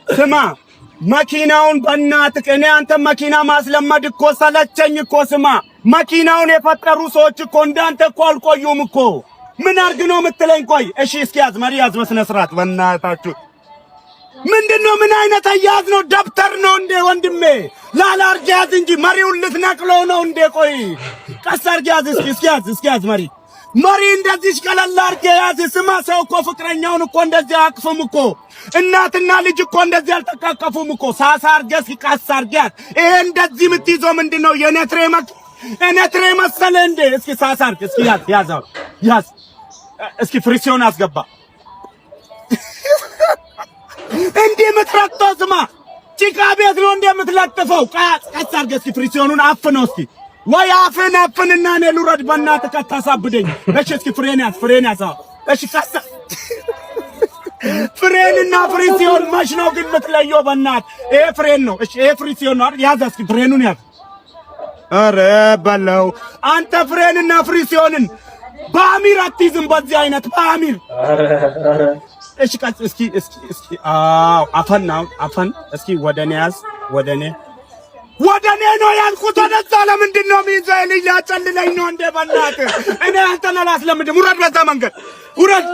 ስማ፣ መኪናውን በእናትህ፣ እኔ አንተ መኪና ማስለመድ እኮ ሰለቸኝ እኮ። ስማ፣ መኪናውን የፈጠሩ ሰዎች እኮ እንዳንተ እኮ አልቆዩም እኮ። ምን አርግ ነው የምትለኝ? ቆይ እሺ፣ እስኪ ያዝ፣ መሪ ያዝ በስነ ስርዓት። በእናታችሁ ምንድን ነው? ምን አይነት አያያዝ ነው? ደብተር ነው እንዴ ወንድሜ? ላላ አርግ ያዝ እንጂ፣ መሪውን ልትነቅለው ነው እንዴ? ቆይ ቀስ አርግ ያዝ። እስኪ እስኪ ያዝ፣ እስኪ ያዝ መሪ፣ መሪ እንደዚህ ቀለል አድርገህ ያዝ። ስማ፣ ሰው እኮ ፍቅረኛውን እኮ እንደዚህ አያቅፍም እኮ። እናትና ልጅ እኮ እንደዚህ አልተቃቀፉም እኮ። ሳሳ አድርገህ እስኪ ቀስ አድርገህ ያዝ። ይሄ እንደዚህ የምትይዘው ምንድን ነው? የነትሬ መሰለህ እንዴ? እስኪ ሳሳ አድርግ። እስኪ ያዝ፣ ያዝ፣ አሁን ያዝ። እስኪ ፍሪሲዮን አስገባ። እንዲህ የምትረግጠው ስማ፣ ጭቃ ቤት ነው እንዴ የምትለጥፈው? ቀስ አድርገህ እስኪ ፍሪሲዮኑን አፍነው እስኪ፣ ወይ አፍን አፍንና እኔ ልውረድ። በእናትህ አታሳብደኝ። እሺ እስኪ ፍሬን ያዝ፣ ፍሬን ያዝ። አዎ እሺ፣ ቀስ፣ ፍሬንና ፍሪሲዮን መች ነው ግን የምትለየው? በእናትህ ይሄ ፍሬን ነው። እሺ ይሄ ፍሪሲዮን ነው አይደል? ያዝ እስኪ ፍሬኑን ያዝ። ኧረ በለው አንተ፣ ፍሬንና ፍሪሲዮንን በአሚር አትይዝም። በዚህ አይነት በአሚር። እሺ ቀስ፣ እስኪ እስኪ እስኪ፣ አዎ አፈን፣ አሁን አፈን። እስኪ ወደ እኔ ያዝ፣ ወደ እኔ፣ ወደ እኔ ነው ያልኩት። ወደዛ ለምንድን ነው የሚይዘው? ልጅ ሊያጨልለኝ ነው እንዴ? በእናትህ እኔ አንተን አላስለምድም። ውረድ፣ በዛ መንገድ ውረድ፣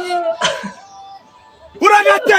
ውረድ አንተ።